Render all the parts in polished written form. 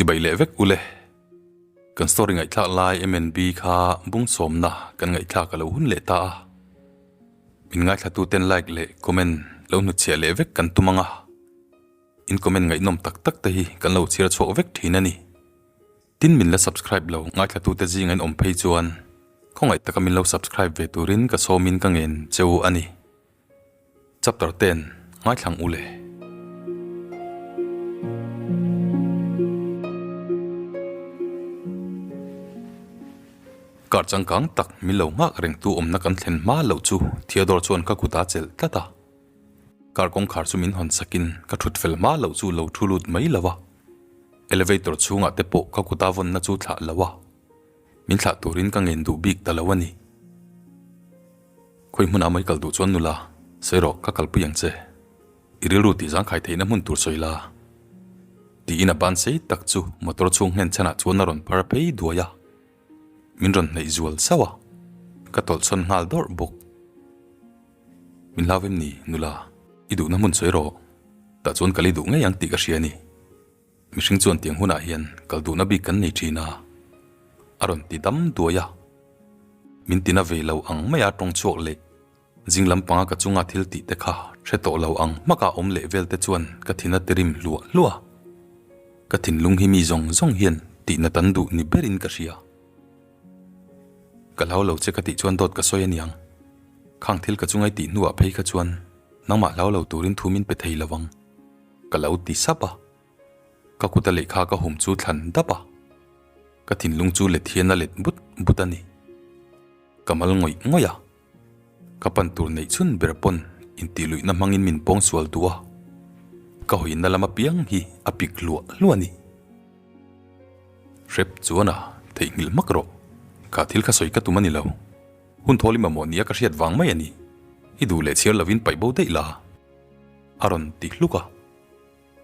Chibai leh vek ule. Kan story ngaihthlak lai MNB kha bung sawmna kan ngaihthlak a lo hun leh ta a. Min ngaithla ten like leh comment lo hnutchhiah leh vek kan tum ang a. In comment ngaihnawm tak tak te hi kan lo chhiar chhuak vek thin a ni. Tin min la subscribe lo ngaithla tute zing an awm phei chuan khawngaih taka min lo subscribe ve turin ka sawmin ka ngen che u a ni. Chapter ten ngaithlang u le. Kar changkang tak min lo nghak rengtu awmna kan thlen hma loh chu Theodore chuan ka kut a chelh tlat a. Kar kawngkhar chu min hawn sakin ka thut fel hma loh chu lo thu lut mai lo a. Elevator chhungah te pawh ka kuta vawnna chu thlah lo a, min thlah turin ka ngen duh bik ta lo a ni. Khawi hmunah mai kal duh chuan nula, sawi rawh ka kalpui ang che. I rilru tih zangkhai theihna hmun tur sawi la. Tiin a ban sei tak chu motor chhung hnen chhanah chuan a rawn phar phei duai a. Min rawn hnaih zual sauh a, ka tawlh chhawn nghal dawrh bawk. Min hlau em ni, nula? I duhna hmun sawi rawh. Tah chuan kal i duh ngei ang tih ka hria a ni. Mihring chuan tiang hunah hian kal duhna bik kan nei thin a, a rawn ti dam duai a. Min tina ve lo ang maia tawng chhuak leh zing lampanga ka chunga thil tih te kha hre tawh lo ang hmaka awm leh vel te chuan ka thin a tirim hluah hluah a. Ka thinlung hi mi zawng zawng hian tihna tan duh ni berin ka hria. Ka hlau lo che ka tih chuan dawt ka sawi aniang. Khang thil ka chungai tih hnuah phei kha chuan nangmah hlau lo turin thu min pe thei lo ang. Ka lo ti sap a. Ka kuta lehkha ka hum chu thlan dap a. Ka thinlung chu let hian a let but but a ni. Ka mal ngawih ngawih a. Ka pan tur neih chhun ber pawn intihluihna hmangin min pawng sual duh a. Ka hawina lam apiang hi a pik hluah hluah a ni. Hrep chuan a theihnghilh hmak rawh. Kha thil kha sawi ka tum a ni lo. Hun thawl i mamawh nia ka hriat vang mai a ni. I duh leh chhiar lovin paih bo daih la. A rawn ti hluk a.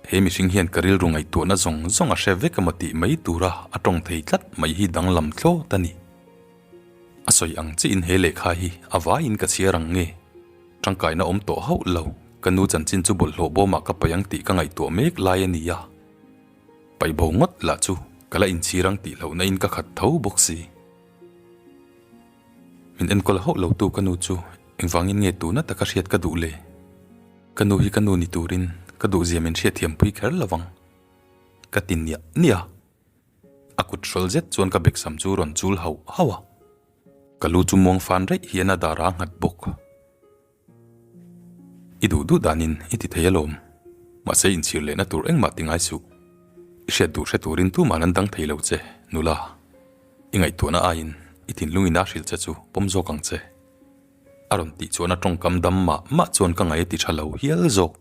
He mihring hian ka rilru ngaihtuahna zawng zawng a hre vek emaw tih mai tura a tawng thei tlat mai hi danglam thlawt a ni. A sawi ang chiin he lehkha hi a vaiin ka chhiar ang nge? Tangkaina awm tawh hauh lo, ka nu chanchin chu bawlhhlawh bawmah ka paih ang tih ka ngaihtuah mek lai a ni a. Paih bo ngawt lah chu ka la inchhir ang tih hlauhna in ka khat tho bawk si. Min enkawl hauh lo tu ka nu chu engvangin nge tuna taka hriat ka duh le? Ka nu hi ka nu ni turin ka duhzia min hriatthiam pui kher lo vang. Ka ti niah niah a. A kut hrawl zet chuan ka beksam chu rawn chul hauh hauh a. Ka lu chu muang fan raih hian a dar a nghat bawk. I duh duh danin i ti thei alawm. Mahse inchhir lehna tur engmah ti ngai suh. I hriat duh hre turin tumah an dang thei lo che, nula. I ngaihtuahna aiin i thinlungin a hrilh che chu pawm zawk ang che. A rawn tih chuan a tawngkam dam mah mah chuan ka ngaih a ti tha lo hial zawk.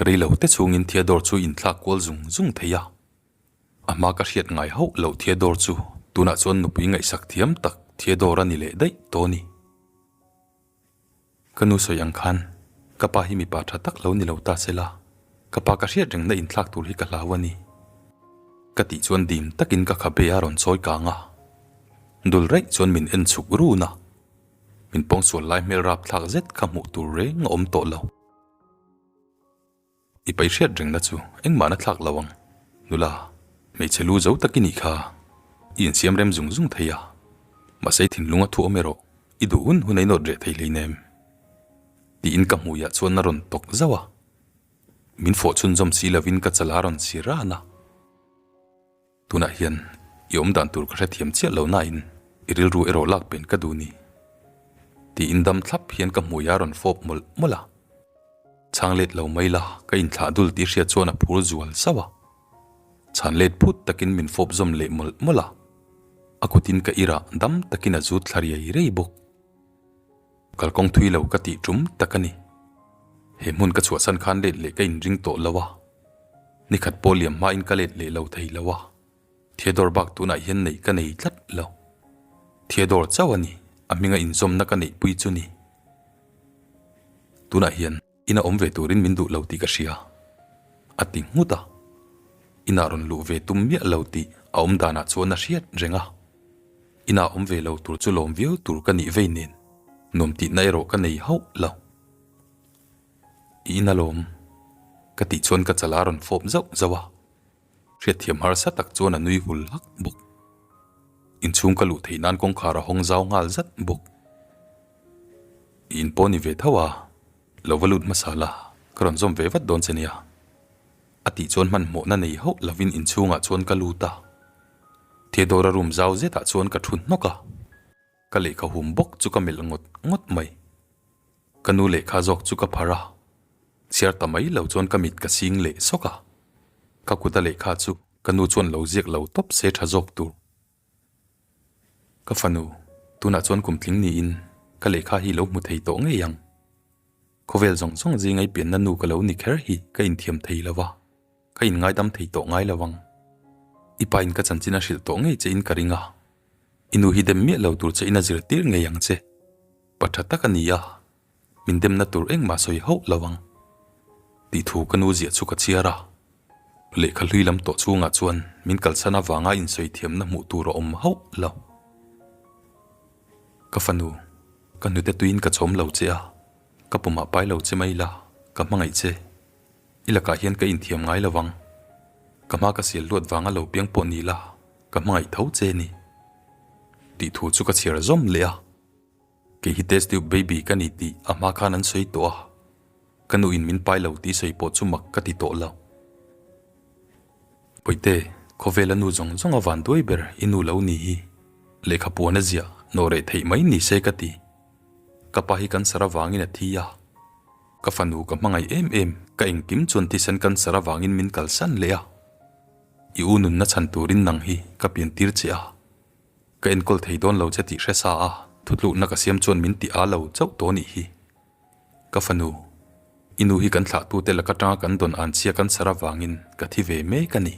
Rei lo te chhungin Theodore chu inthlak kual zung zung thei a. A hma ka hriat ngai hauh loh Theodore chu tunah chuan nupui ngaihsak thiam tak Theodore a ni leh daih tawh a ni. Ka nu sawi ang khan ka pa hi mipa tha tak lo ni lo ta se la, ka pa ka hriat rengna inthlak tur hi ka hlau a ni. Ka tih chuan dim takin ka khabe a rawn chawi kang a, dul raih chuan min en chhuk run a, min pawngsual lai hmel rapthlak zet kha hmuh tur reng a awm tawh lo. I pai hriat rengna chu engmah na thlak lo ang. Nula, hmeichhe lu zo tak i nih kha. I insiam rem zung zung thei a. Mahse i thinlung a thu awm erawh i duh hun hun a inawt reh thei hleinem. Tiin ka hmuiah chuan a rawn tawk zauh a. Min fawh chhunzawm si lovin ka chala rawn si ran a. Tunah hian i awm dan tur ka hrethiam chiah lo nain i rilru erawh lak pen ka duh ni. Tiin dam thlap hian ka hmui a rawn fawp mawlh mawlh a. Chhang let lo mai la ka inthlah dul tih hriat chuan a phur zual sauh a. Chhan let phut takin min fawp zawm leh mawlh mawlh a. A kutin ka irah dam takin a zut thla riai riai bawk. Kalkawng thui lo ka tih tum tak a ni. He hmun ka chhuahsan khan let leh ka inring tawh lo a. Nikhat pawh liam hmain ka let leh lo thei lo a. Theodore bak tunah hian neih ka nei tlat lo. Theodore chauh a ni, a hminga inzawmna ka neihpui chu ni. Tunah hian ina awm ve turin min duh lo tih ka hria. A ti nghut a. Inah rawn luh ve tum miah lo tih a awm danah chuan a hriat reng a. Inah awm ve lo tur chu lawm viau tur ka nih vei nen nuam tihna erawh ka nei hauh lo. I in alawm ka tih chuan ka chala rawn fawp zauh zauh a. Hriatthiam harsa tak chuan a nui hul hak bawk. Inchhung ka luh theih nan kawngkhar a hawng zau nghal zat bawk. I in pawh ni ve tho a, lo va lut hmasa la, ka rawn zawm ve vat dawn che nia. A tih chuan hmanhmawhna nei hauh lovin inchhungah chuan ka lut a. Theodore-a room zau zetah chuan ka thu hnawk a. Ka lehkha hum bawk chu ka melh ngawt ngawt mai. Ka nu lehkha zawk chu ka phar a, chhiar ta mai lo chuan ka mit ka sing leh sawk a. Ka kut a lehkha chu ka nu chuan lo ziak lo tawp se tha zawk tur. Ka fanu, tunah chuan kum tling niin ka lehkha hi lo hmu thei tawh ngei ang. Khawvel zawng zawng zingai pianna nu ka lo ni kher hi ka inthiam thei lo va, ka inngaidam thei tawh ngai lo ang. I pa in ka chanchin a hrilh tawh ngei che in ka ring a, i nu hi dem miah lo tur che in a zirtir ngei ang che. Pa tha tak a ni a, min demna tur engmah sawi hauh lo ang. Tih thu ka nu ziah chu ka chhiar a, lehkha hlui lam tawh chhungah chuan min kalsan avanga insawi thiamna hmuh tur a awm hauh lo. Ka fanu, ka hnute tuiin ka chawm lo che a, ka pumah pai lo che mai la, ka hmangaih che. I lakah hian ka inthiam ngai lo vang. Ka hma ka sial luat vanga lo piang pawh ni la, ka hmangaih tho che ni. Tih thu chu ka chhiar zawm leh a. Kei hi test tube baby ka ni tih a hma khan an sawi tawh a, ka nu in min pai lo tih sawi pawh chu mak ka ti tawh lo. Pawite, khawvela nu zawng zawng a van duai ber i nu lo ni hi, lehkha puan a ziah nawh reh theih mai ni se ka ti. Ka pa hi cancer avangin a thi a, ka fanu ka hmangaih em em, ka engkim chuan thisen cancer avangin min kalsan leh a, i u nunna chhan turin nang hi ka piantir che a. Ka enkawl thei dawn lo che tih hre sa a, thutlukna ka siam chuan min ti a lo chauh tawh nih hi. Ka fanu, i nu hi kan thlahtute laka tanga kan dawn an chhia kan sar avangin ka thi ve mek a ni.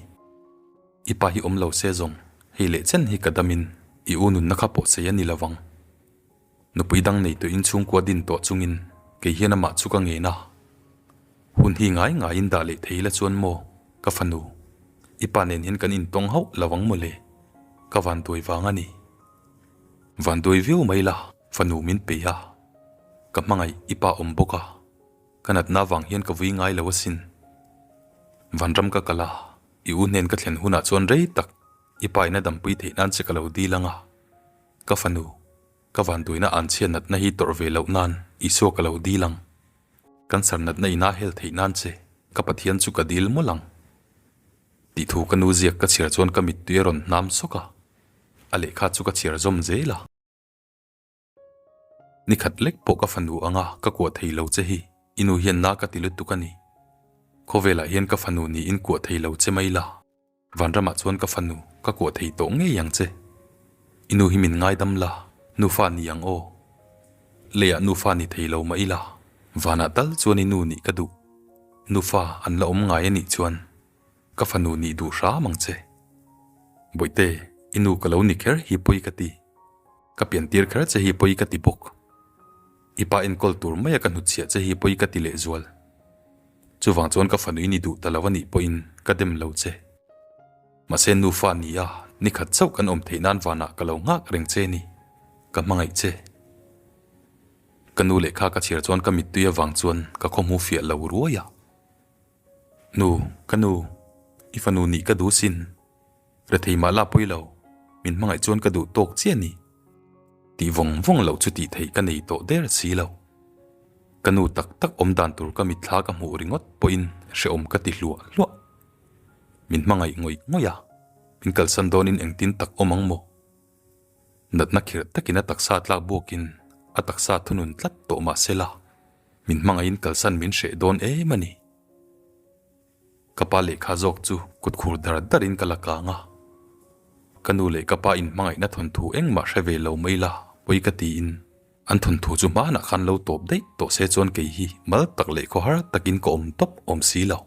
I pa hi awm lo se zawng, hei leh chen hi ka damin i u nunna kha pawh sei a ni lo vang. Nupui dang nei tuin chhungkua din tawh chungin kei hian amah chu ka ngen a. Hun hi ngai ngaiin dah leh thei la chuan maw ka fanu, i pa nen hian kan intawng hauh lo ang mawle, ka vanduai vang a ni. Vanduai viau mai la, fanu min pe a, ka hmangaih i pa awm bawk a, ka natna vang hian ka vui ngai lo asin. Vanram ka kal a, i u hnen ka thlen hunah chuan rei tak i pa in a dampui theih nan che ka lo dil ang a. Ka fanu, ka vanduaina an chhiat natna hi tawrh ve loh nan Isua ka lo dil ang. Cancer natna ina hel theih nan che ka Pathian chu ka dil mawlh ang. Tih thu ka nu ziak ka chhiar chuan ka mittui a rawn hnam sawk a, a lehkha chu ka chhiar zawm zel a. Ni khat lek pawh ka fanu anga ka kuah thei lo che hi i nu hian na ka ti lutuk a ni. Khawvelah hian ka fanu niin kuah thei lo che mai la. Vanramah chuan ka fanu ka kuah thei tawh ngei ang che. I nu hi min ngaidam la, nufa ni ang aw. Leiah nufa ni thei lo mah ila, vanah tal chuan i nu nih ka duh. Nufa an la awm ngai a nih chuan ka fanu nih duh hram ang che. Bawihte, i nu ka lo ni kher hi pawi ka ti. Ka piantir kher che hi pawi ka ti bawk. I pa enkawl tur maia ka hnutchhiah che hi pawi ka ti lehzual. Chuvang chuan ka fanu in i duh ta lo a nih pawhin ka dem lo che. Mahse nufa ni a, ni khat chauh kan awm theih nan vanah ka lo nghak reng che ni. Ka hmangaih che. Ka nu lehkha ka chhiar chuan ka mittui avang chuan ka khawhmu fiah lo ruai a. Nu, ka nu, i fanu nih ka duh sin. Rethei mah la pawi lo, min hmangaih chuan ka duh tawk chiah ni. Tih vawng vawng loh chu tih theih ka nei tawh der si lo. Ka nu tak tak awm dan tur ka mitthla ka hmuh ringawt pawhin hrehawm ka ti hluah hluah. Min hmangaih ngawih ngawih a, min kalsan dawnin engtin tak awm ang maw? Natna khirh takin a taksa tlak buakin a taksa thunun tlat tawh mah sela, min hmangaihin kalsan min hreh dawn em a ni. Ka pa lehkha zawk chu kut khur dar darin ka la kang a. Ka nu leh ka pa inhmangaihna thawnthu engmah hre ve lo mai la, pawi ka tiin an thawnthu chu hmanah khan lo tawp daih tawh se chuan kei hi mal tak leh khawhar takin ka awm tawp awm si lo.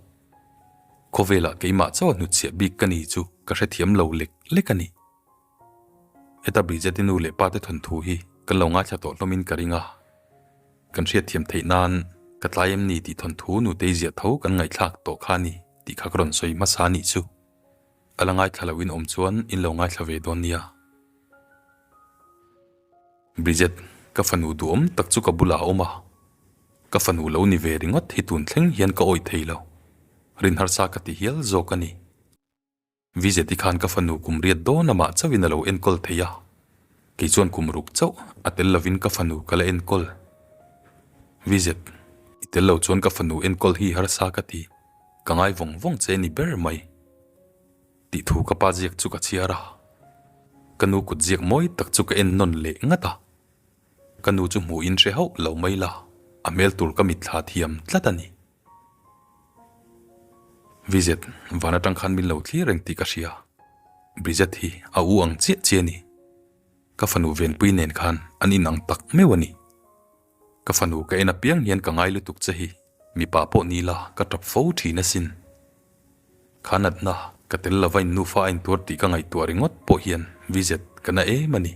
Khawvelah keimah chauha hnutchhiah bik ka ni chu ka hrethiam lo lek lek a ni. Heta Bridget-i nu leh pa te thawnthu hi kan lo ngaithla tawh hlawmin ka ring a. Kan hriatthiam theih nan ka tlai em ni tih thawnthu nutei ziah tho kan ngaihthlak tawh kha ni tih kha ka rawn sawi hmasa nih chu. A la ngaithla lo in awm chuan in lo ngaithla ve dawn nia. Bridget, ka fanu duhawm tak chu ka bulah a awm a. Ka fanu lo ni ve ringawt hi tun thleng hian ka awih thei lo. Rin harsa ka ti hial zawk a ni. Vizeti khan ka fanu kum riat dawn amah chauhin a lo enkawl thei a, kei chuan kum ruk chauh a tel lovin ka fanu ka la enkawl. Vizet, i tel lo chuan ka fanu enkawl hi harsa ka ti, ka ngai vawng vawng che ni ber mai. Tih thu ka pa ziak chu ka chhiar a, ka nu kut ziak mawi tak chu ka en nawn leh ngat a. Ka nu chu hmuhin hre hauh lo mai la, a hmel tur ka mitthla thiam tlat a ni. Vizet, van atang khan min lo thlir reng tih ka hria. Bridget hi a u ang chiah chiah a ni. Ka fanu Venpui nen khan an inang tak meuh a ni. Ka fanu ka en apiang hian ka ngai lutuk che hi, mipa pawh ni la ka tap fo thin asin. Kha natna ka tel lova in nufa a intuar tih ka ngaihtuah ringawt pawh hian Vizet ka na em a ni.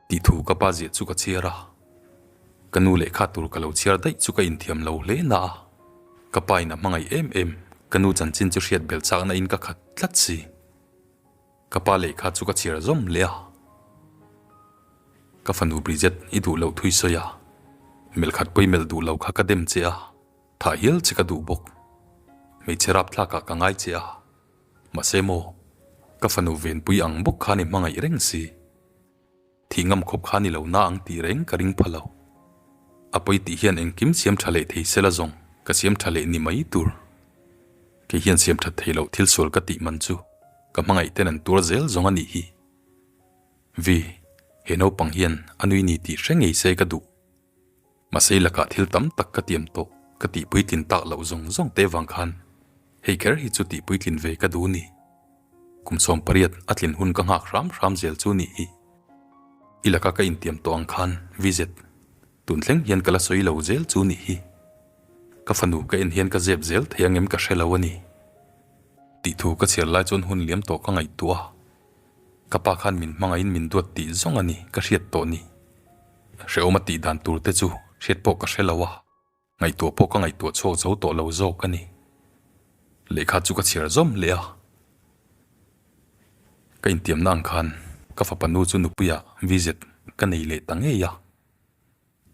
Tih thu ka pa ziah chu ka chhiar a, ka nu lehkha tur ka lo chhiar daih chu ka inthiam lo hle na a, ka pa in a hmangaih em em, ka nu chanchin chu hriat bel chakna in ka khat tlat si. Ka pa lehkha chu ka chhiar zawm leh a, ka fanu Bridget i duh loh thui sawi a, melh khat pawi melh duh lo kha ka dem che a, thah hial che ka duh bawk. Hmeichhe rapthlak ah ka ngai che a, mahse maw, ka fanu venpui ang bawk khan i hmangaih reng si. Thih ngam khawp kha ni lo na ang tih reng ka ring pha lo. A pawi tih hian engkim siam tha leh thei sela zawng ka siam tha leh ni mai tur. Kei hian siam that thei loh thil sual ka tih man chu ka hmangaih ten an tuar zel zawng a nih hi. Vi, he naupang hian a nui ni tih hre ngei se ka duh. Mahse lakah thil tam tak ka tiam tawh ka tih puitlin tak loh zawng zawng te vang khan hei kher hi chu tih puitlin ve ka duh ni. Kum 18 a tlin hun ka nghak hram hram zel chu nih hi. I laka ka intiam tawh ang khan VZ, tun thleng hian ka la sawi lo zel chu nih hi. Ka fanu ka en hian ka zep zel thei angem ka hre lo a ni. Tih thu ka chhiar lai chuan hun liam tawh ka ngaihtuah a. Ka pa khan min hmangaihin min duat tih zawng a ni ka hriat tawh ni. Hrehawm a tih dan tur te chu hriat pawh ka hre lo a, ngaihtuah pawh ka ngaihtuah chhuak zo tawh lo zawk a ni. Lehkha chu ka chhiar zawm leh a. Ka intiamna ang khan ka fapa nu chu nupuiah VZ ka nei leh ta ngei a.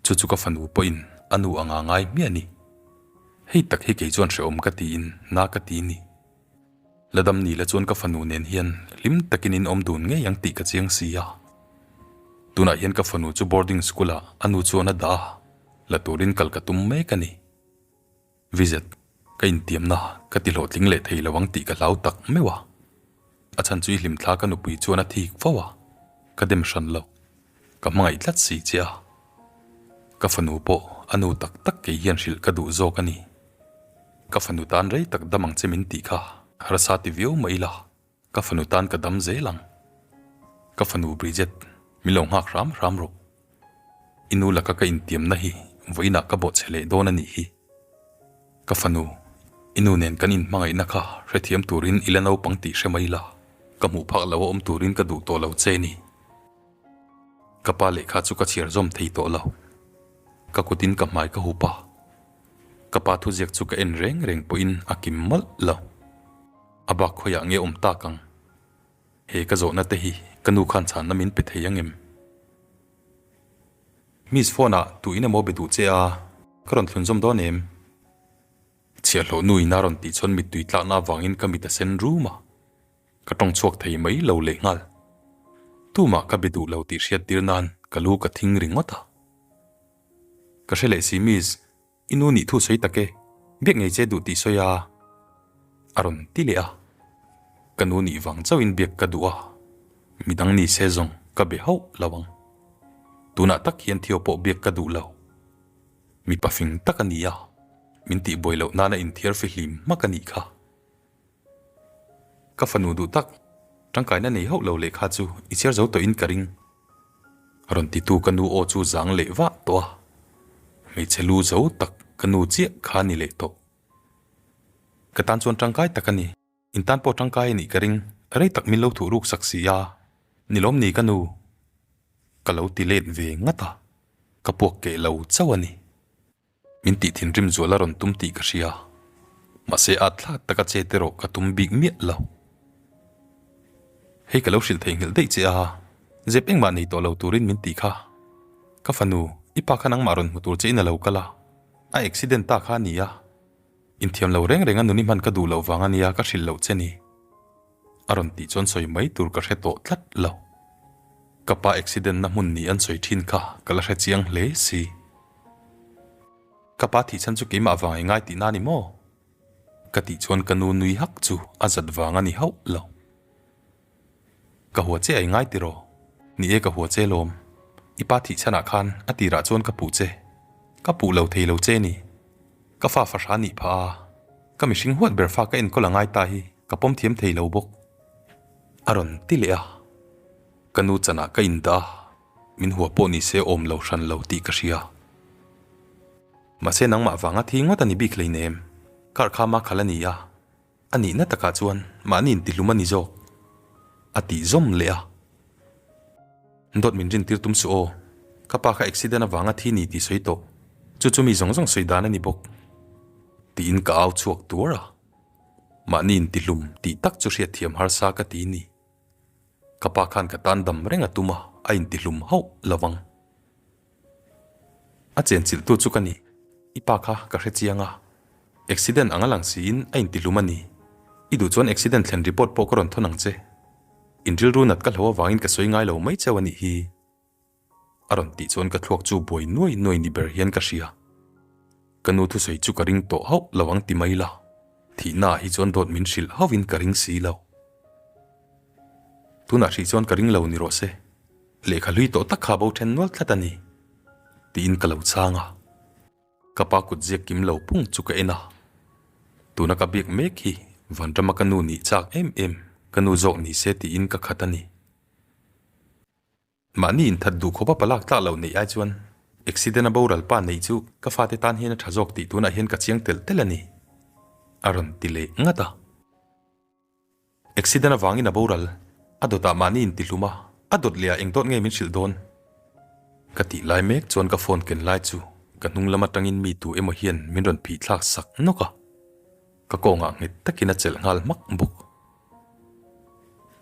Chu chu ka fanu pawhin a nu anga ngai hmiah a ni. Hei tak hi kei chuan hrehawm ka tiin na ka ti ni. La dam ni la chuan ka fanu nen hian hlim takin in awm dun ngei ang tih ka chiang si a. Tunah hian ka fanu chu boarding school ah a nu chuan a dah a, la turin kal ka tum mek a ni. Vizet, ka intiamna ka ti hlawhtling leh thei lo ang tih ka hlau tak meuh a. A chhan chu i hlimthla ka nupui chuan a thik fo a, ka dem hran lo. Ka hmangaih tlat si che a. Ka fanu pawh a nu tak tak kei hian hrilh ka duh zawk a ni. Ka fanu tan rei tak dam ang che min tih kha harsa ti viau mai ila, ka fanu tan ka dam zel ang. Ka fanu Bridget, min lo nghak hram hram rawh. I nu laka ka intiamna hi vawiinah ka bawhchhe leh dawn a nih hi. Ka fanu, i nu nen kan inhmangaihna kha hrethiam turin i la naupang tih hre mai la, ka hmuh phak lo a awm turin ka duh tawh lo che ni. Ka pa lehkha chu ka chhiar zawm thei tawh lo. Ka kutin ka hmai ka hup a. Ka pa thuziak chu ka en reng reng pawhin a kim mawlh lo. A bak khawiah nge awm tak ang? He ka zawhna te hi ka nu khan chhanna min pe thei ang em? Miss phone ah tu in emaw be duh che a, ka rawn thlun zawm dawn em? Chhiahhlawh nu in a rawn tih chuan mittui tlakna avangin ka mit a sen rum a. Ka tawng chhuak thei mai lo leh nghal. Tumah ka be duh lo tih hriat tir nan ka lu ka thing ringawt a. Ka hre leh si Miss, i nu nih thu sawi tak e, biak ngei che duh tih sawi a, a rawn ti leh a. Ka nu nih vang chauhin biak ka duh a, midang ni se zawng ka be hauh lo ang. Tunah tak hian Theo pawh biak ka duh lo. Mipa fing tak a ni a, min tihbuai loh nana inthiar fihlim hmak a nih kha. Ka fanu duh tak, tangkaina nei hauh lo lehkha chu i chhiar zo tawhin ka ring. Rawn titu ka nu aw chu zang leh vah tawh a, hmeichhe lu zo tak ka nu chiah kha ni leh tawh. Ka tan chuan tangkai tak a ni, in tan pawh tangkai a nih ka ring, rei tak min lo thuh ruk sak si a, ni lawm ni ka nu? Ka lo ti let ve ngat a, ka puak keh lo chauh a ni. Min tih thinrim zual a rawn tum tih ka hria. Mahse at thlak taka chet erawh ka tum bik miah lo. Hei ka lo hrilh theihnghilh daih che a, zep engmah nei tawh lo turin min tih kha. Ka fanu, i pa kha nangmah rawn hmu tur che in a lo kal a, a accident ta kha a ni a. Inthiam lo reng reng a nun i hman ka duh loh vang a nia ka hrilh loh che ni. A rawn tih chuan sawi mai tur ka hre tawh tlat lo. Ka pa accident na hmun ni an sawi thin kha ka la hre chiang hle si. Ka pa thih chhan chu keimah vang i ngai tihna a ni maw? Ka tih chuan ka nu nui hak chu a zat vang a ni hauh lo. Ka hua che a i ngai tiraw? Ni e ka hua che lawm. I pa thih chhanah khan a tirah chuan ka puh che. Ka puh lo thei lo che ni. Ka fa fahra nih phah a, ka mihring huat ber fa ka enkawl a ngai ta hi ka pawm thiam thei lo bawk. A rawn ti leh a. Ka nu chanah ka indah a, min hua pawh ni se awm lo hran lo tih ka hria. Mahse nangmah vanga thi ngawt a ni bik hleinem, kar kha ma khal a ni a, a nihna takah chuan mahni intihlum a ni zawk, a tih zawm leh a. Dawt min rintir tum suh aw, ka pa kha accident avanga thi ni tih sawi tawh, chu chu mi zawng zawng sawi dan a ni bawk, tiin ka au chhuak tuar a. Mahni intihlum tih tak chu hriatthiam harsa ka ti ni. Ka pa khan ka tan dam reng a tum a, a intihlum hauh lo vang. A chenchilhtu chu ka ni, i pa kha ka hre chiang a, accident ang a lang siin a intihlum a ni. I duh chuan accident thlen report pawh ka rawn thawn ang che. In rilru nat ka hlo avangin ka sawi ngai lo mai cheu a nih hi. A rawn tih chuan ka thluak chu buai nuai nuai ni ber hian ka hria. Ka nu thusawi chu ka ring tawh hauh lo ang ti mai la, thihna ah hi chuan dawt min hrilh hauhin ka ring si lo. Tunah hrih chuan ka ring lo ni rawh se, lehkha hlui tawh tak kha bo then nual tlat a ni, tiin ka lo chhang a. Ka pa kut ziak kim lo pung chu ka en a, tuna ka biak mek hi Vanrama ka nu nih chak em em ka nu zawk ni se tiin ka khat a ni. Mahni inthat duh khawpa palak tlak loh neih ai chuan accident a boral pa neih chu ka fate tan hian a tha zawk tih tunah hian ka chiang telh telh a ni, a rawn ti leh ngat a. Accident avangin a boral, a dawtah mahni intihlum a, a dawt leh ah eng dawt nge min hrilh dawn? Ka tih lai mek chuan ka phone ken lai chu ka hnung lam atangin mi tu emaw hian min rawn phih thlak sak nawk a, ka kawngah nghet takin a chelh nghal hmak bawk.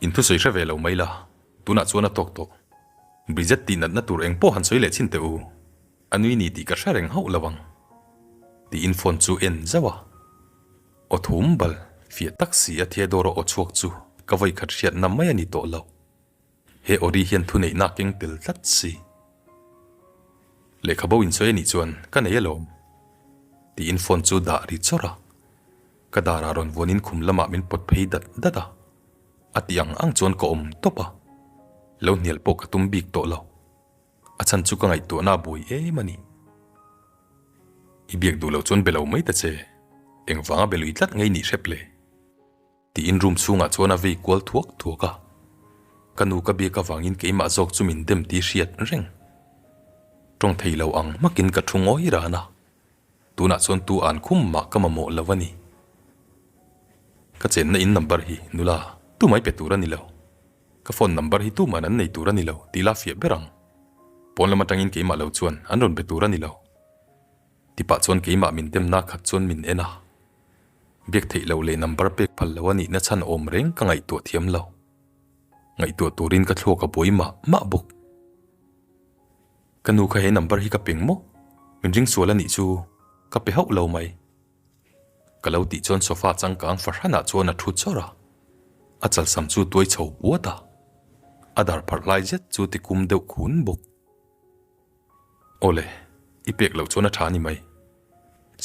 In thusawi hre ve lo mai la, tunah chuan a tawk tawh. Bridget tih natna tur eng pawh han sawi leh chhin teh u, a nui ni tih ka hre reng hauh lo ang. Tiin phone chu en zauh a. Aw thum bal, fiah tak si a Theodore-a aw chhuak chu ka vawikhat hriatna mai a ni tawh lo. He awri hian thuneihna a keng tel tlat si. Lehkha bo insawi a nih chuan ka nei alawm. Tiin phone chu dah ri chawrh a. Ka darah rawn vuanin khum lamah min pawt phei dat dat a, a tih ang ang chuan ka awm tawp a, lo hnial pawh ka tum bik tawh lo. A chhan chu ka ngaihtuahna a buai em a ni. I biak duh loh chuan be lo mai ta che, engvanga be lui tlat ngei nih hrep le? Tiin room chhungah chuan a vei kual thuak thuak a, ka nu ka biak avangin keimah zawk chu min dem tih hriat reng. Tawng thei lo ang hmakin ka thu ngawi ran a. Tunah chuan tu an khum mah ka mamawh lo a ni. Ka chenna in number hi nula tumai pe tur a ni lo. Ka phone number hi tuman an nei tur a ni lo tih la fiah ber ang. Pawn lam atangin keimah lo chuan an rawn be tur a ni lo. Tipah chuan keimah min demna khat chuan min en a. Biak theih loh leh number pek phal lo a nihna chhan awm reng ka ngaihtuah thiam lo. Ngaihtuah turin ka thluak a buai mah mah bawk. Ka nu kha he number hi ka peng maw? Min ring sual a nih chu ka pe hauh lo mai. Ka lo tih chuan sofa changkang fahranah chuan a thu chawrh a, a chalsam chu tuai chho puat a, a dar pharh lai zet chu ti kum deuh khun bawk. Awle, i pek loh chuan a tha a ni mai.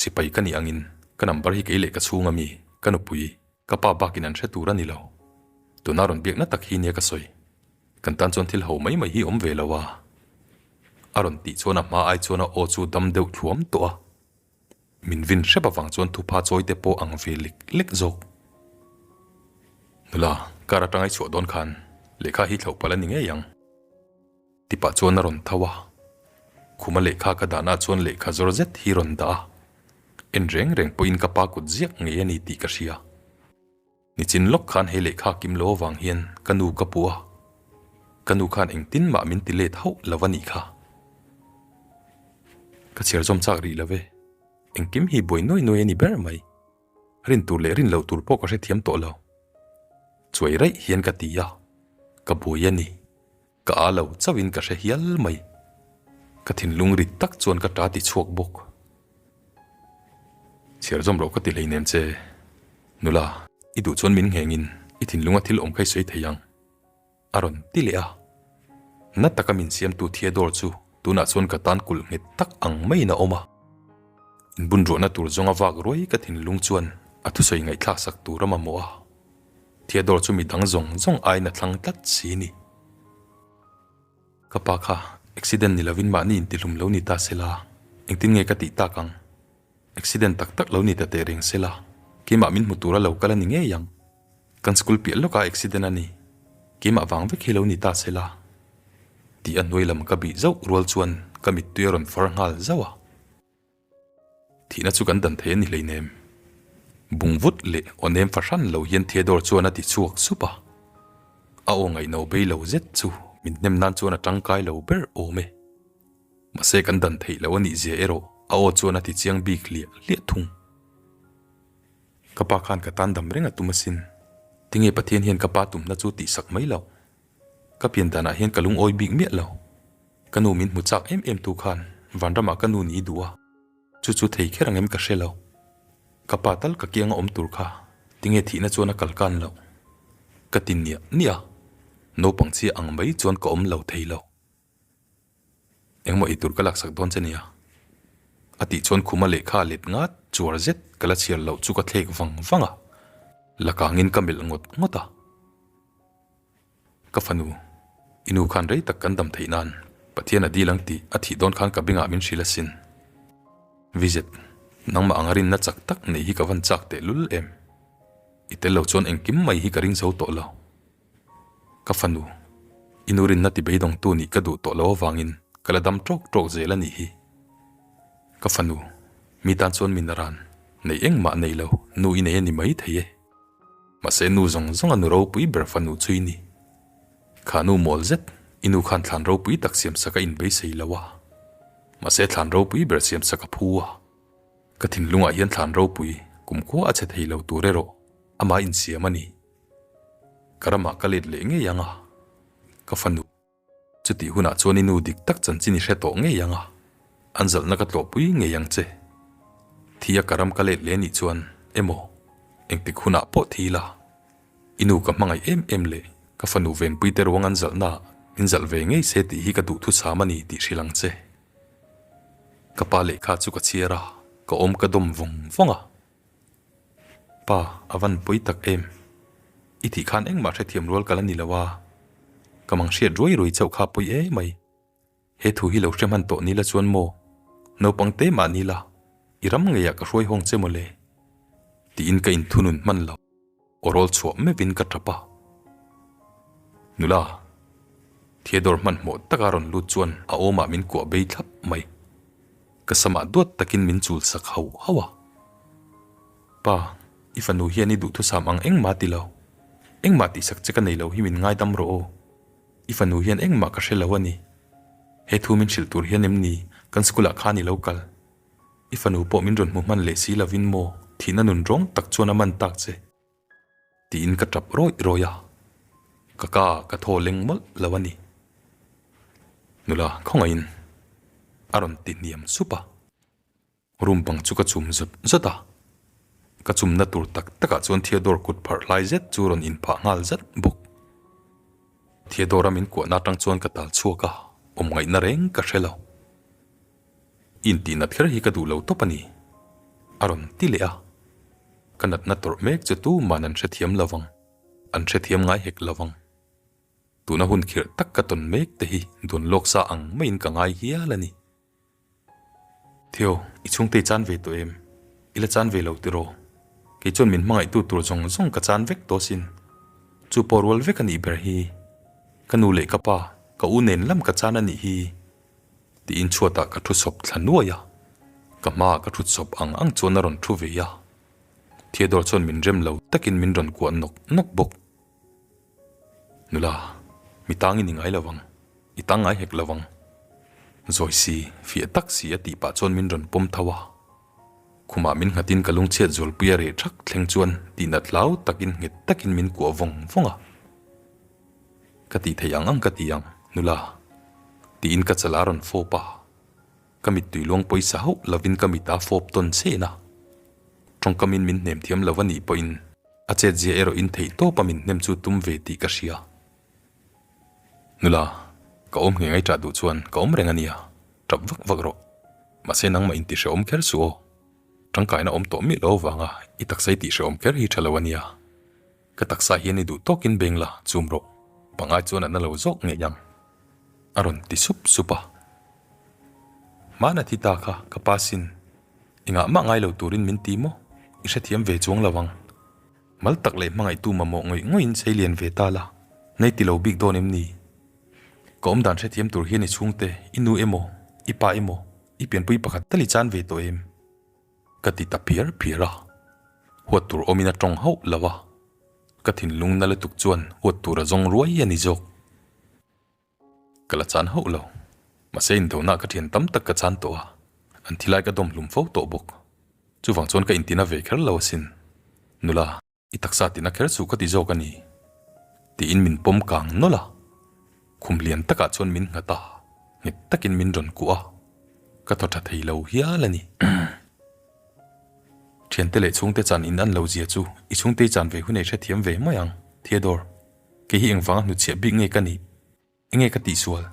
Sipai ka nih angin ka number hi kei leh ka chhung ami, ka nupui, ka pa bakin an hre tur a ni lo. Tuna rawn biakna tak hi nia ka sawi. Kan tan chuan thil ho mai mai hi awm ve lo a. A rawn tih chuan a hma ai chuan a aw chu dam deuh thluam tawh a. Min vin hrep avang chuan thupha chawi te pawh ang ve lek lek zawk. Nula, car atanga i chhuah dawn khan lehkha hi thlauh palh a ni ngei ang. Tipah chuan a rawn tho a. Khuma lehkha ka dahna chuan lehkha zawr zet hi rawn dah a. En reng reng pawhin ka pa kut ziak ngei a ni tih ka hria. Nichin lawk khan he lehkha kim lo avang hian ka nu ka puh a, ka nu khan engtin mah min ti let hauh lo a nih kha. Ka chhiar zawm chak rih lo ve, engkim hi buai nuai nuai a ni ber mai. Rin tur leh rin loh tur pawh ka hrethiam tawh lo. Chuai raih hian ka ti a, ka buai a ni. Ka a lo chauhin ka hre hial mai. Ka thinlung rit tak chuan ka ta ti chhuak bawk. Chhiar zawm rawh ka ti hleinem che. Nula, i duh chuan min nghengin. I thinlunga thil awm kha i sawi thei ang, a rawn ti leh a. Na taka min siamtu Theodore chu tunah chuan ka tan kulh nghet tak ang maiin a awm a. Inbunruahna tur zawnga vak ruai ka thinlung chuan a thusawi ngaihthlak sak tur a mamawh a. Theodore chu midang zawng zawng aiin a thlang tlat si ni. Ka pa kha accident ni lovin mahni intihlum lo ni ta sela, engtin nge ka tih tak ang? Accident tak tak lo ni ta teh reng sela, keimah min hmu tura lo kal a ni ngei ang. Kan school piah lawkah accident a ni, keimah vang vek hi lo ni ta sela. Tih a hnuai lam ka bih zauh rual chuan ka mittui a rawn far nghal zauh a. Thihna chu kan dan thei a ni hleinem. Bung vut leh aw nem fahran lo hian Theodore chuan a ti chhuak sup a. A aw ngaihno bei lo zet chu min hnem nan chuan a tangkai lo ber awm e. Mahse kan dan theih loh a nih zia erawh a aw chuan a ti chiang bik hliah hliah thung. Ka pa khan ka tan dam reng a tum asin. Tinge Pathian hian ka pa tumna chu tihsak mai loh? Ka pian danah hian ka lungawi bik miah lo. Ka nu min hmu chak em em tu khan vanramah ka nu ni duh a, chu chu thei kher ang em ka hre lo. Ka pa tal ka kianga awm tur kha tinge thihna chuan a kalkan loh? Ka ti niah niah a, naupang chhia ang mai chuan ka awm lo thei lo. Engmaw eitur ka laksak dawn che nia? A tih chuan khuma lehkha a let ngat chuar zet ka la chhiar loh chu ka thlek vang vang a, la kangin ka melh ngawt ngawt a. Ka fanu, i nu khan rei tak kan dam theih nan Pathian a dil ang tih a thih dawn khan ka bengah min hrilh asin. Vizet, nangmah anga rinna chak tak neih hi ka van chak tehlul em? I tel lo chuan engkim mai hi ka ring zo tawh lo. Ka fanu, i nu rinna ti beidawngtu nih ka duh tawh lo avangin ka la dam tawk tawk zel a nih hi. Ka fanu, mi tan chuan min ran, nei engmah nei lo, nu i nei a ni mai thei e. Mahse nu zawng zawng a nu ropui ber fanu chu i ni. Kha nu mawl zet, i nu khan thlan ropui tak siamsak a inbeisei lo a. Mahse thlan ropui ber siamsak a phu a. Ka thinlungah hian thlan ropui kumkhua a che thei lo tur erawh amah insiam a ni. Ka ramah ka let leh ngei ang a, ka fanu. Chutih hunah chuan i nu dik tak chanchin i hre tawh ngei ang a, an zalhna ka tlawhpui ngei ang che. Thi a ka ram ka let leh nih chuan emaw, engtik hunah pawh thi la, i nu ka hmangaih em em leh ka fanu venpui te ruang an zalhnaah min zalh ve ngei se tih hi ka duhthusam a ni tih hrilh ang che. Ka pa lehkha chu ka chhiar a, ka awm ka dawm vawng vawng a. Pa, a van pawi tak em? I tih khan engmah hrethiam rual ka la ni lo a, ka mang hriat ruai ruai chauh kha pawi e mai. He thu hi lo hre hman tawh ni la chuan maw? Naupang te mah ni la, i ram ngeiah ka hruai hawng che maw le? Tiin ka inthunun hman lo. Aw rawl chhuah meuhin ka tap a. Nula, Theodore hmanhmawh taka rawn lut chuan a awmah min kuah bei thlap mai. Ka samah duat takin min chul sak hauh hauh a. Pa, i fanu hian i duhthusam ang engmah ti lo. Engmah tihsak che ka nei lo hi min ngaidam rawh aw. I fanu hian engmah ka hre lo a ni. He thu min hrilh tur hian em ni kan school ah khan i lo kal? I fanu pawh min rawn hmu hman leh si lovin maw thihna nun rawng tak chuan a man tak che? Tiin ka tap rawih rawih a, ka ka ka thaw leng mawlh lo a ni. Nula khawngaihin a rawn ti hniam sup a, room bang chu ka chum zawt zawt a, ka chumna tur tak takah chuan Theodore kut pharh hlai zet chu rawn inphah nghal zat bawk. Theodore-a min kuahna atang chuan ka tal chhuak a, awm ngaihna reng ka hre lo. Intih nat kher hi ka duh lo tawp a ni, a rawn ti leh a. Ka natna tawrh mek chu tuman an hrethiam lo vang, an hrethiam ngai hek lo vang. Tuna hun khirh tak ka tawn mek te hi duan lawk sa ang maiin ka ngai hial a ni. Theo, i chhungte i chan ve tawh em? I la chan ve lo tiraw? Kei chuan min hmangaihtu tur zawng zawng ka chan vek tawh asin. Chu pawh rual vek a nih ber hi. Ka nu leh ka pa, ka u nen lam ka chan a nih hi. Tiin chhuatah ka thu sawp thla nuai a, ka hmaah ka thut sawp ang ang chuan a rawn thu ve a. Theodore chuan min rem lo takin min rawn kuah nawk nawk bawk. Nula, mi tang i ni ngai lo vang, i tang ngai hek lo vang. Zawi si, fiah tak si a tih pah chuan min rawn pawm tho a. Khumah min nghatin ka lungchhiat zualpui a reh thak thleng chuan tihnat hlau takin nghet takin min kuah vawng vawng a. Ka tih theih ang ang ka ti ang, nula. Tiin ka chal a rawn fawp a. Ka mittui luang pawisa hauh lovin ka mit a fawp tawn chen a. Tawngkamin min hnem thiam lo a nih pawhin. A chetzia erawh in theih tawp a min hnem chu tum ve tih ka hria. Nula, ka awm nge ngaihṭah duh chuan ka awm reng a nia, ṭap vak vak rawh. Mahse nangmah in tihrehawm kher suh aw. Ṭangkaina awm tawh miah lo avanga i taksa i tihrehawm kher hi ṭha lo a nia. Ka taksa hian i duh tawkin beng la, chum rawh. Pangai chuan a na lo zawk ngei ang. A rawn ti sup sup a. Hmana thi ta kha ka pa sin. Engah mah ngai lo turin min ti maw? I hrethiam ve chuang lo ang. Mal tak leh hmangaihtu mamawh ngawih ngawihin sei lian ve ta la, nei ti lo bik dawn em ni? Ka awm dan hrethiam tur hian i chhungte, i nu emaw, i pa emaw, i pianpui pakhat tal i chan ve tawh em? Ka ti ta phiar phiar a. Huat tur awmin a tawng hauh lo a. Ka thinlung na lutuk chuan huat tur a zawng ruai a ni zawk. Ka la chan hauh lo. Mahse indona ka thian tam tak ka chan tawh a, an thilai ka dawm hlum fo tawh bawk. Chuvang chuan ka intina ve kher lo asin. Nula, i taksa tina kher chu ka ti zawk a ni. Tiin min pawm kang nawlh a. Khum lian takah chuan min nghat a, nghet takin min rawn kuah a. Ka thaw tha thei lo hial a ni. Thiante leh chhungte chan in an lo zia chu i chhungte i chan ve hun ei hrethiam ve mai ang, Theodore. Kei hi engvanga hnuchhiah bik nge ka nih? Enge ka tihsual?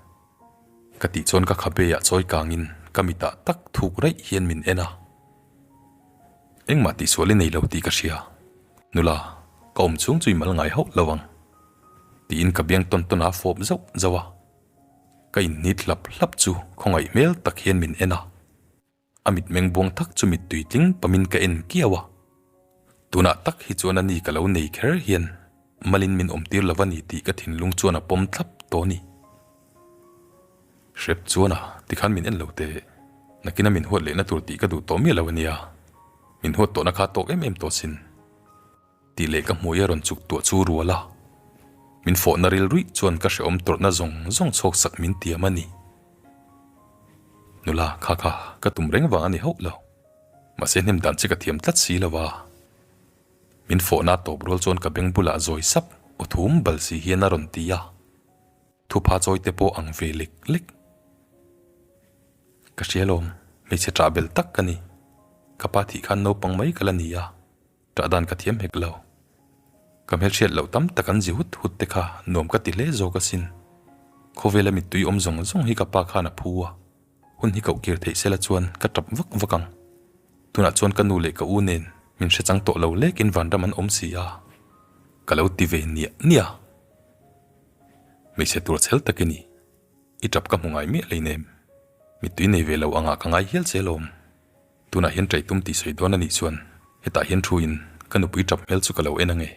Ka tih chuan ka khabe ah chawi kangin ka mitah tak thuk raih hian min en a. Engmah tihsual i nei lo tih ka hria. Nula, ka awm chhung chu i mal ngai hauh lo ang. Tiin ka biang tawn tawn a fawp zauh zauh a. Ka inhnit hlap hlap chu khawngaih hmel tak hian min en a. A mitmeng buang tak chu mittui tling pamin ka en kiau a. Tunah tak hi chuan a ni ka lo nei kher hian malin min awmtir lo a ni tih ka thinlung chuan a pawm thlap tawh a ni. Hrep chuan a, tikhan min en lo teh. Nakina min huat lehna tur tih ka duh tawh miah lo a nia. Min huat tawhna kha tawk em em tawh sin. Tih leh ka hmui a rawn chuk tuah chu rual a, min fawhna rilruih chuan ka hrehawm tawrhna zawng zawng chhuak sak min tiam a ni. Nula, kha kha, ka tum reng vang a ni hauh lo. Mahse hnem dan che ka thiam tlat si lo a. Min fawhna tawp rual chuan ka beng bulah zawi sap aw thum bal si hian a rawn ti a. Thupha chawi te pawh ang ve lek lek. Ka hria lawm, hmeichhe ṭah bel tak ka ni. Ka pa thih khan naupang mai ka la ni a. Ṭah dan ka thiam hek lo. Ka hmelhriat loh tam tak an zi hut hut te kha nuam ka ti hle zawk asin. Khawvela mittui awm zawng zawng hi ka pa khan a phu a, hun hi koh kir theih sela chuan ka ṭap vak vak ang. Tunah chuan ka nu leh ka u nen min hre chang tawh lo lekin vanram an awm si a, ka lo ti ve niah niah. Hmeichhe tur chhel tak i ni. I ṭap ka hmu ngai miah hleinem. Mittui nei ve lo angah ka ngai hial che alawm. Tunah hian ṭaih tum tih sawi dawn a nih chuan hetah hian thu in ka nupui ṭap hmel chu ka lo en ange.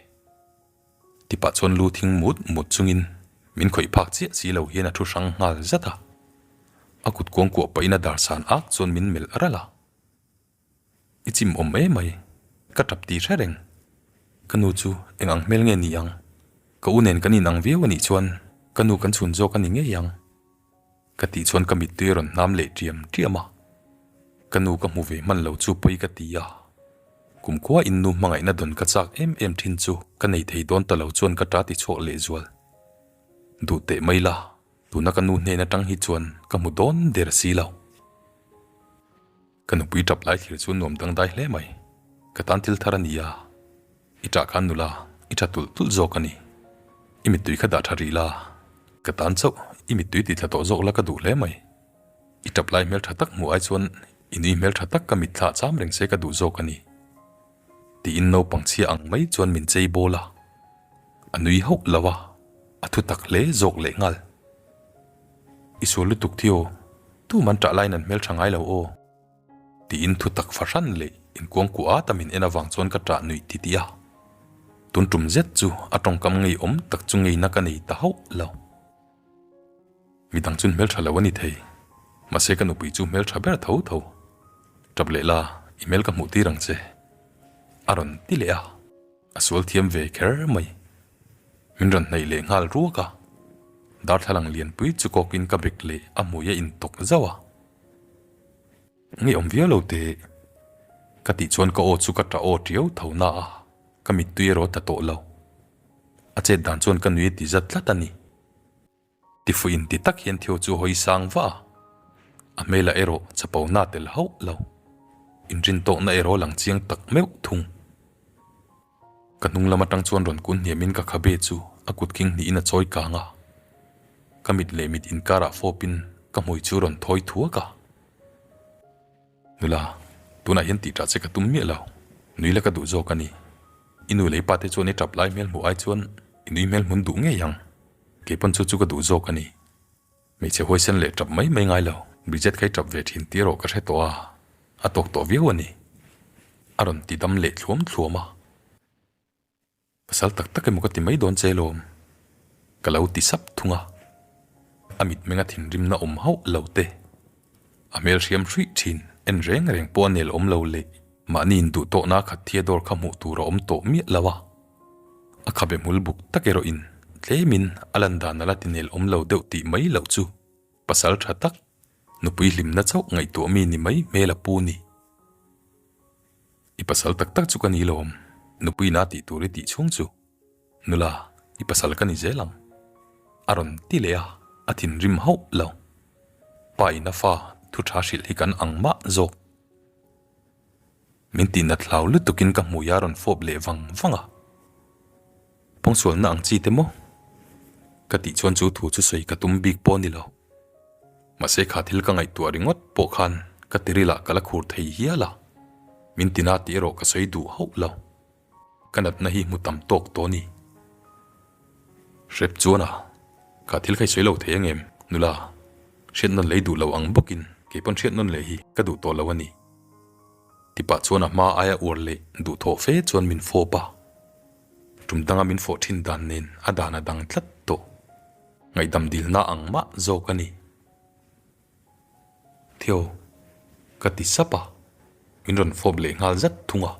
Tipah chuan lu thing mut mut chungin min khawih phak chiah si lo hian a thu hrang nghal zat a. A kut kuang kuah pahin a dar san ak chuan min melh ralh a. I chim awm emai, ka ṭap tih hre reng. Ka nu chu eng ang hmel nge ni ang? Ka u nen kan inang viau a nih chuan ka nu kan chhun zawk a ni ngei ang. Ka tih chuan ka mittui a rawn hnam leh ṭiam ṭiam a, ka nu ka hmu ve hman lo chu pawi ka ti a. Kumkhua in nu hmangaihna dawn ka chak em em ṭhin chu ka nei thei dawn ta lo chuan ka ṭa ti chhuak leh zual. Duh teh mai la, tuna ka nu hnen aṭang hi chuan ka hmu dawn der si lo. Ka nupui ṭap lai thlir chu nuam dangdai hle mai. Ka tan thil thar a ni a, i ṭah khan nula i ṭha tulh tulh zawk a ni. I mittui kha dah ṭha rih la, ka tan chauh i mittui tih thla tawh zawk la ka duh hle mai. I ṭap lai hmel ṭha tak hmuh ai chuan i nui hmel ṭha tak ka mitthla cham reng se ka duh zawk a ni. Tiin naupang chhia ang mai chuan min chei bawl a, a nui hauh lo a, a thu tak hle zawk leh nghal. I sual lutuk Theo, tuman ṭah laiin an hmelṭha ngai lo aw. Tiin thu tak fahran leh inkuangkuah at a min en avang chuan ka ṭah nuih titih a. Tun ṭum zet chu a ṭawngkam ngeiawm tak chu ngeina ka nei ta hauh lo. Midang chun hmelṭha lo a ni thei. Mahse ka nupui chu hmelṭha ber tho tho. Ṭap leh la, i hmel ka hmuh tir ang che. A rawn ti leh a. A sual thiam ve kher mai. Min rawn hnaih leh nghal ruak a. Darthlalang lianpui chu kawkin ka bek leh a hmui a intawk zauh a. Ngei awm viau lo teh. Ka tih chuan ka aw chu ka ṭah aw ṭiau tho na a, ka mittui erawh ta tawh lo. A chet dan chuan ka nui a ti zat tlat a ni. Tifuh in ti tak hian Theo chu hawi sang vah a, a hmelah erawh chapo na tel hauh lo. Inrin tawkna erawh lang chiang tak meuh thung. Ka hnung lam atang chuan rawn kun hniamin ka khabe chu a kut khing hnihin a chawi kang a. Ka mit leh mit inkarah fawpin ka hmui chu rawn thawi thuak a. Nula, tunah hian tih ṭah che ka tum miah lo. Nui la ka duh zawk a ni. I nu leh i pate chuan i ṭap lai hmel hmuh ai chuan i nui hmel hmun duh ngei ang. Kei pawn chu chu ka duh zawk a ni. Hmeichhe huaisen leh ṭap mai mai ngai lo. Bridget kha i ṭap ve ṭhin tih erawh ka hre tawh a, a tawk tawh viau a ni. A rawn ti dam leh thluam thluam a. Pasal tak tak emaw ka ti mai dawn che lawm. Ka lo ti sap thung a. A mitmenga thinrimna awm hauh lo te. A hmel hriam hruih thin, en reng reng pawh a nel awm lo leh mahni induh tawhna khat Theodore kha hmuh tur a awm tawh miah lo a. A khabe hmul buk tak erawhin tlemin a lan dan a la ti nel awm lo deuh tih mai loh chu pasal tha tak, nupui hlimna chauh ngaihtuah mi ni mai hmel a pu ni. I pasal tak tak chu ka ni lawm, nupui na tih tur i tih chhung chu nula i pasal ka ni zel ang a rawn ti leh a, a thinrim hauh lo. Pa in a fa thu tha hrilh hi kan ang mah zawk. Min tihnat hlau lutukin ka hmui a rawn fawp leh vang vang a. Pawngsualna ang chi te maw? Ka tih chuan chu thu chu sawi ka tum bik pawh a ni lo. Mahse kha thil ka ngaihtuah ringawt pawh khan ka tirilah ka la khur thei hial a, min tina tih erawh ka sawi duh hauh lo. Ka natna hi hmu tam tawk tawh a ni. Hrep chuan a, kha thil kha i sawi lo thei ang em? Nula, hriat nawn lei duh lo ang bawkin kei pawn hriat nawn leh hi ka duh tawh lo a ni. Tipah chuan a hma aia uar leh duhthawh fe chuan min fawp a. Tum danga min fawh thin dan nen a dan a dang tlat tawh. Ngaihdam dilna ang mah zawk a ni. Theo, ka ti sap a, min rawn fawp leh nghal zat thung a.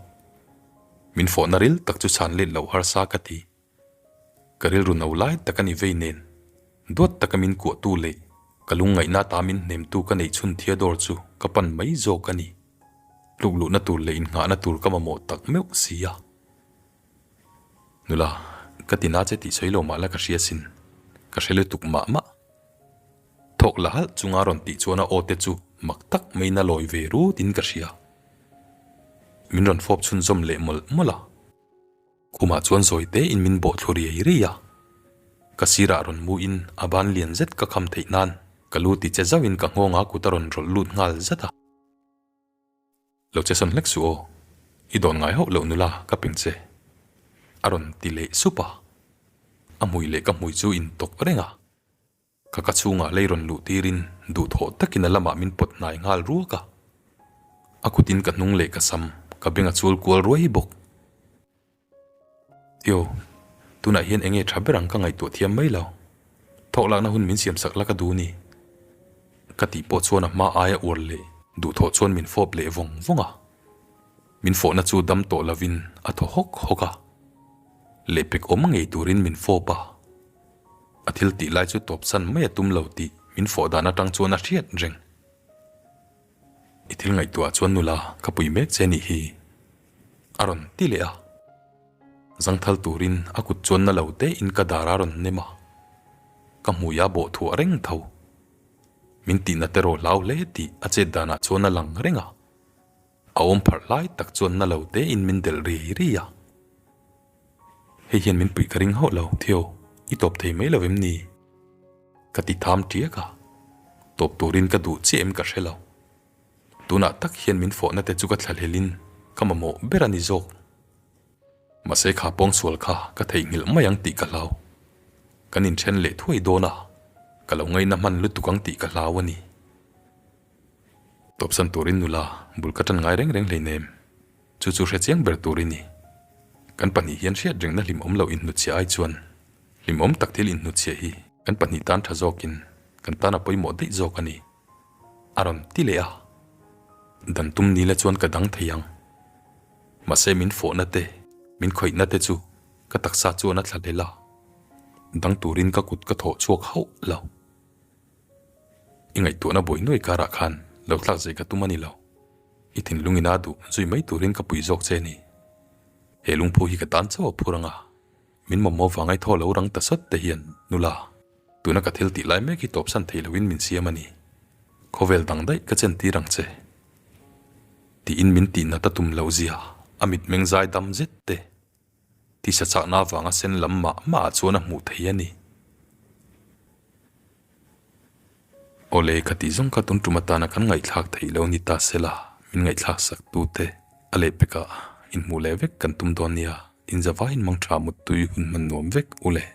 Min fawhna ril tak chu chhan let loh harsa ka ti. Ka rilru no lai tak a ni vei nen, duat taka min kuahtu leh ka lungngaihna ta min hnemtu ka neih chhun Theodore chu ka pan mai zawk a ni. Tluk luhna tur leh innghahna tur ka mamawh tak meuh si a. Nula, ka ti na che tih sawi lo mah la ka hria sin, ka hre lutuk mah mah. Thawk la halh chunga rawn tih chuan a aw te chu mak tak maiin a lawi ve rutin ka hria. Min rawn fawp chhunzawm leh mawlh mawlh a. Khumah chuan zawi tein min bawh thlu riai riai a. Ka sirah rawn muin a ban lian zet ka kham theih nan ka lu ti che zauhin ka nghawng a kut a rawn rawlh lut nghal zat a. Lo che sawn hlek suh aw, i dawn ngai hauh loh nula ka ping che. A rawn ti leh sup a. A hmui leh ka hmui chu in tawk reng a. Ka ka chhungah lei rawn luh tirin duhthawh takin a lamah min pawt hnai nghal ruak a. A kutin ka hnung leh ka sam ka beng a chul kual ruai bawk. Tio, tunah hian enge tha ber ang ka ngaihtuah thiam mai lo. Thawk lakna hun min siam sak la ka duh ni. Ka tih pawh chuan a hma aia uar leh duhthawh chuan min fawp leh vawng vawng a. Min fawhna chu dam tawh lovin a thaw hawk hawk a. Lehpek awm ngei turin min fawp a. A thil tih lai chu tawpsan mai a tum lo tih min fawh dan atang chuan a hriat reng. I thil ngaihtuah chuan nula ka pui mek che nih hi a rawn ti leh a. Zangthal turin a kut chuan na lo te in ka dar a rawn nem a. Ka hmui a bawh thuah reng tho. Min tihna te rawh hlau hle tih a chet danah chuan a lang reng a. A awm pharh lai tak chuan na lo te in min delh ri ri a. Hei hian min puih ka ring hauh lo, Theo, i tawp thei mai lo em ni? Ka ti tham tiak a, tawp turin ka duh chiah em ka hre lo. Tunah tak hian min fawhna te chu ka thlahlelin ka mamawh ber a ni zawk. Mahse kha pawngsual kha ka theihnghilh mai ang tih ka hlau. Kan inthen leh thuai dawn a, ka lo ngaihna hman lutuk ang tih ka hlau a ni. Tawpsan turin nula bul ka tan ngai reng reng hleinem. Chu chu hre chiang ber tur i ni. Kan pahnih hian hriat rengna hlimawm lo inhnutchhiah ai chuan hlimawm tak thil inhnutchhiah hi kan pahnih tan tha zawkin kan tan a pawimawh daih zawk a ni. A rawn ti leh a. Dan tum ni la chuan ka dang thei ang. Mahse min fawhna te, min khawihna te chu ka taksa chuan a thla hlel a. Dang turin ka kut ka thawh chhuak hauh lo. I ngaihtuahna buai nuai karah khan lo tlak zai ka tum a ni lo. I thinlung ina duh zui mai turin ka pui zawk che ni. He lungphu hi ka tan chauh a phur anga, min mamawh vang ai thaw lo rang ta sawt te hian nula, tuna ka thil tih lai mek hi tawpsan thei loin min siam a ni. Khawvel dang daih ka chen tir ang che. Tiin min tih nat a tum loh zia a mitmeng zai dam zet te. Tisa chakna avanga sen lam mah mah ah chuan a hmuh theih a ni. Awle, ka tih zawng kha tun tum atana kan ngaihthlak theih lo ni ta se la, min ngaihthlak sak tute a lehpekah inhmuh leh vek kan tum dawn nia, inzavaiin mangtha muttui hun hman nuam vek u le.